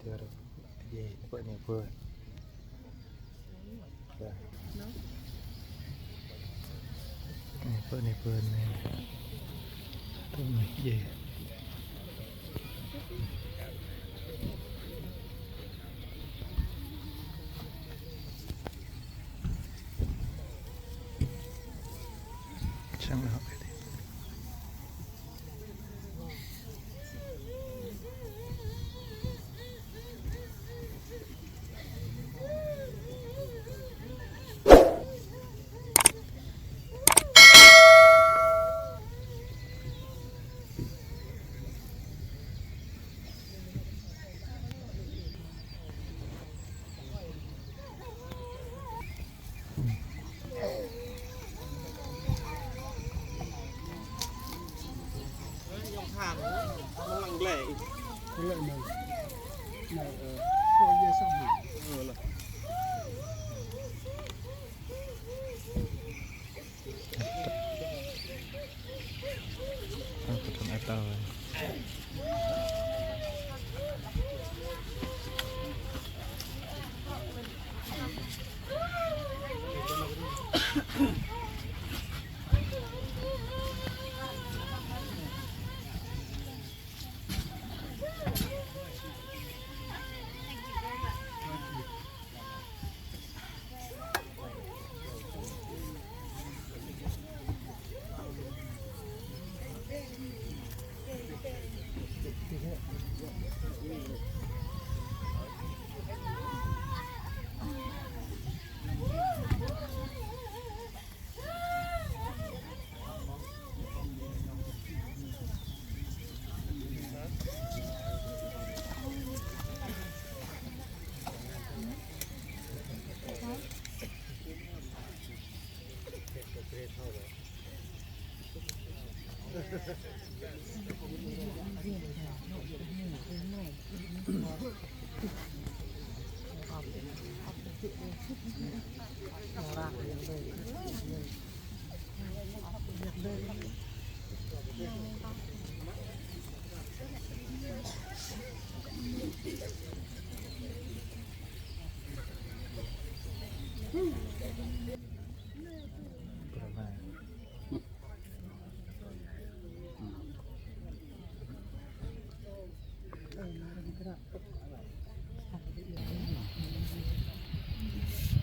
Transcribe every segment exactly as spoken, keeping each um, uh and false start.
Yơh, pơ anai pơ. Anai pơ, anai pơ anai. Tơ anai, yơh. Čang lah.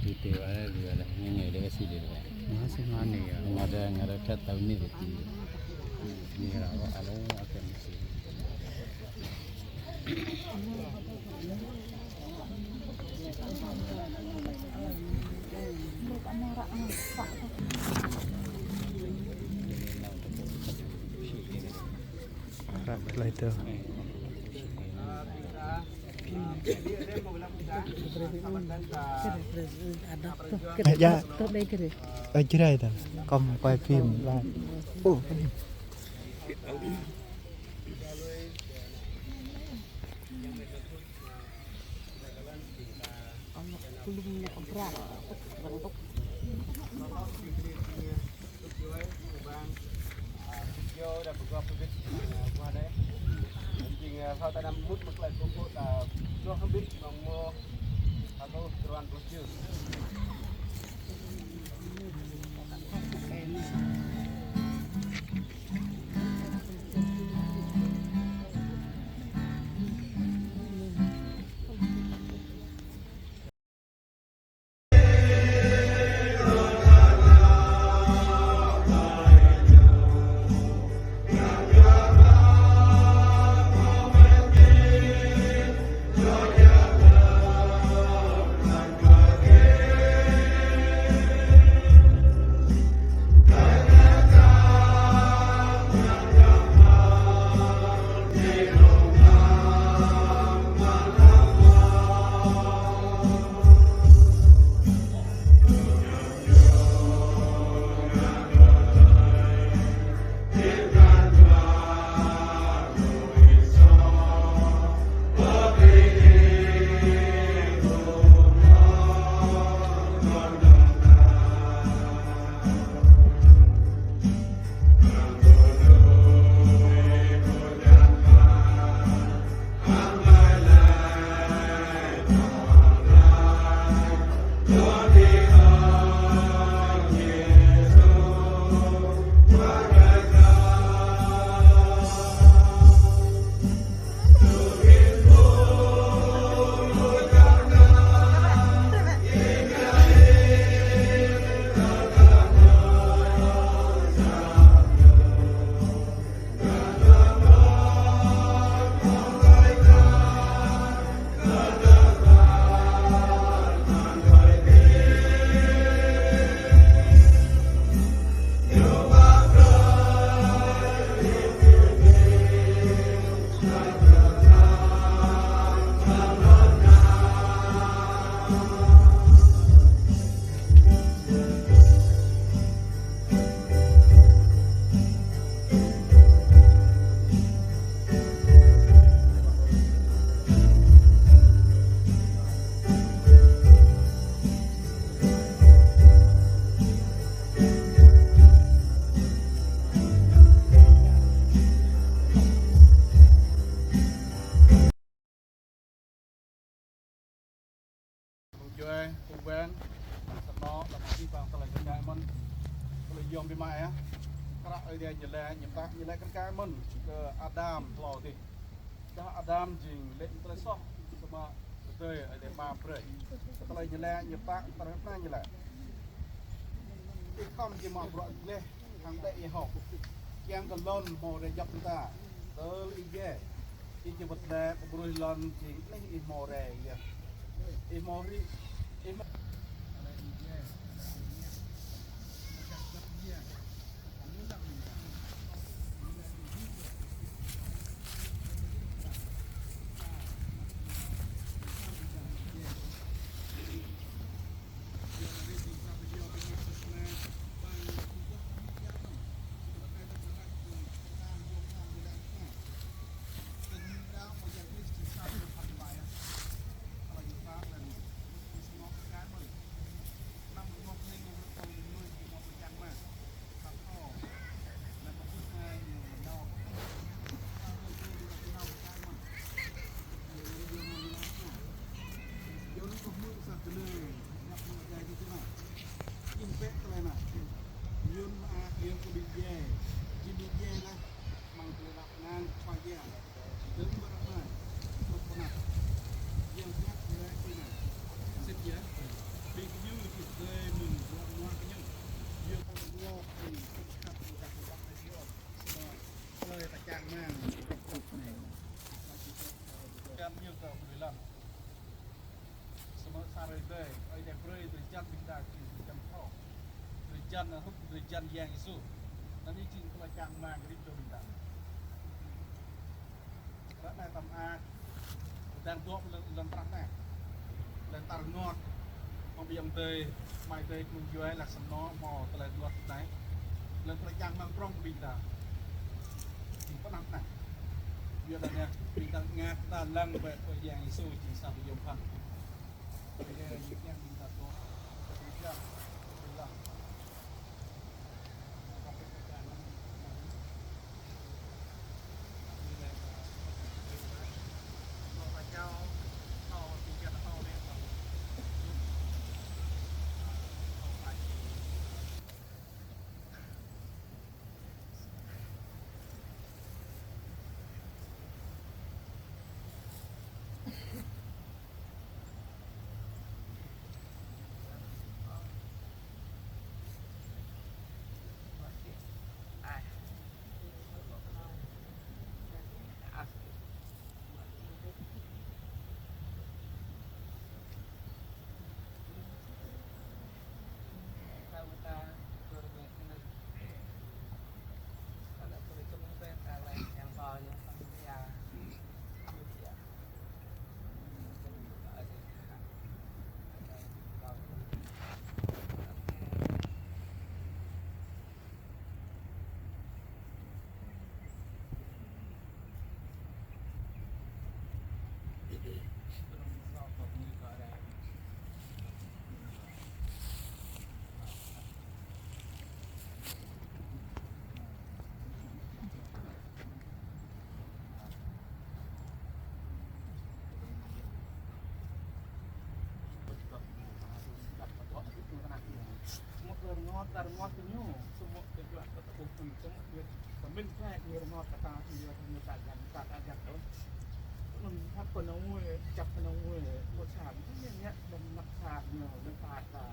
Video ada dua lah, ini ada kasih dia. Masih mana ya? Ada, ada kat tahun ini betul. Ini lah, alo akan sih. Rap lah itu. Eh, ya. Eh, cerai dah. Kom quay phim lah. Oh, ini. Yom bi mă yơh. Kră Ơi Adai ñu laĭ, ñu pơtă, ñu laĭ kơ kar mơ̆n kơ Adam hlâo adih. Dah Adam jing lĕ tơlơi soh, samơ̆ tơdơi Ơi Adai mă brơi. Tơlơi ñu laĭ, ñu pơtă, tơlơi anai ñu laĭ: Ih khŏm či mă bruă gleh hăng đĕ ih hŏk, kiăng kơ lŏn hmâo rai djŏp mơta. Tơl ih djai, ih či wơ̆t glaĭ pơbruih lŏn jing anih ih hmâo rai yơh. Ih hmâo rĭ, ih hmâo Samơ̆ sa hrơi tơdơi, Ơi Adai brơi drơi jăn ƀing ta jing drơi jăn phrâo. Drơi jăn hơ̆k, drơi jăn Yang Yêsu. Anŭn jing tơlơi čang rơmang kơ rĭm čô ƀing ta. Ră anai ta mơak, đang dŏ lŏn, lŏn tơnah anai. Lŏn ta rơngot. Hăng ƀing ayŏng adơi, amai adơi, kơnung djuai, laih sơnŏ hmâo tơlơi rơngot anai. Lŏn tơlơi čang rơmang prŏng kơ ƀing ta. Jing pơnăp anai. Yua dah anai, ƀing ta ngă ta lăng wơ̆t kơ Yang Yêsu jing sa pơyom phăn. Samơ̆ kơ rơngot, ta rơngot kơ ñu, samơ̆ kơ juă kơ tơƀuh pun, samơ̆ kơ pơmĭn kơ ñu rơngot kơ ta, ñu rơngot ta găn, ta găn ôh. Anŭn hăp kơ nao ngui, čăp kơ nao ngui, kơ sang, ñu ngă đăm năk sa ñu, ñu pă ta.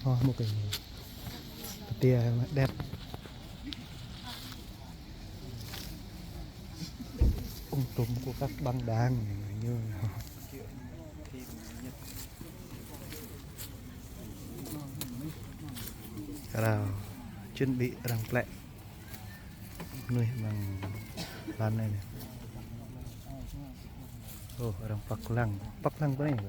Ơ, một cái tiê mà đẹp. Ông Tùng của các băng đảng này như. Kalau chuẩn bị răng plek. Nuih măng lan anai. Ơ, arăng păk lăng. Păk lăng pơ anai.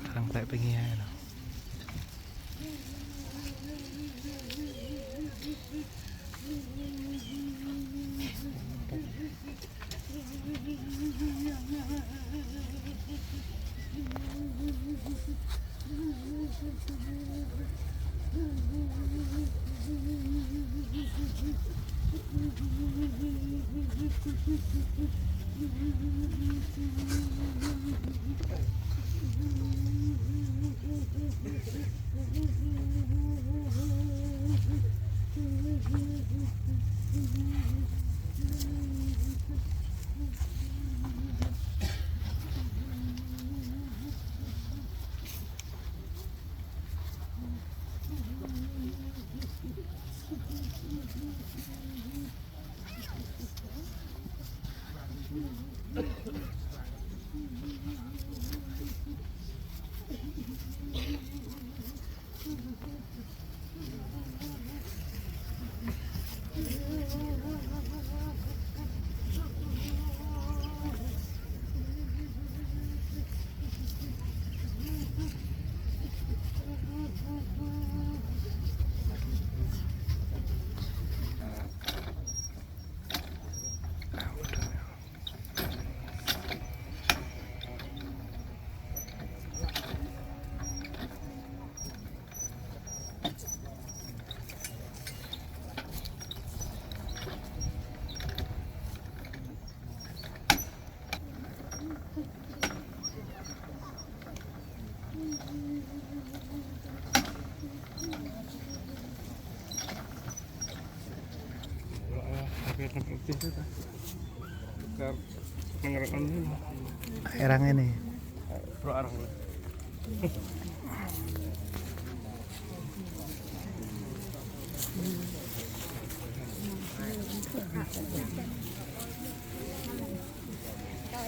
Arăng plek pơ anai anŭn. Arăng anai.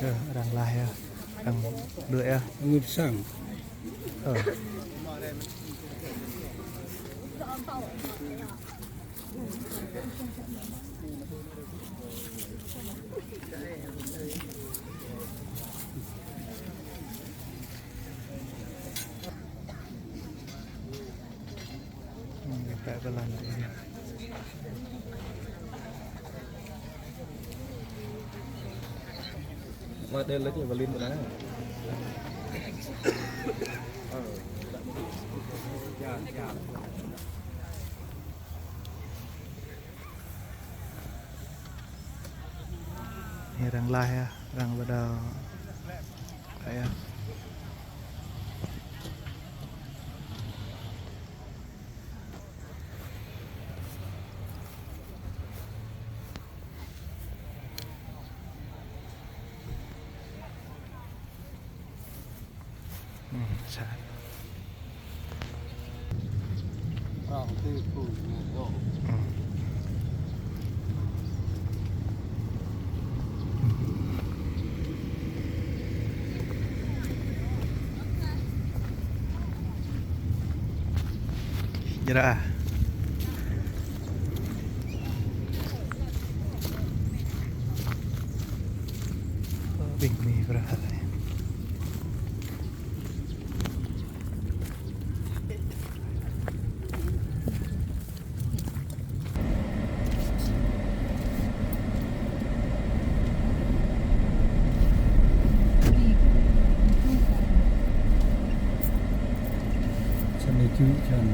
Ơ, arăng laih yơh. Arăng đuaĭ yơh. Ngui pơ sang. Ơ. Mà đây là cái Valin đó. Anai arăng laih yơh, arăng bắt đầu. Đấy à. Ừ, sao? Jră. Ƀing mi brah. Čăn anai čuh čăn.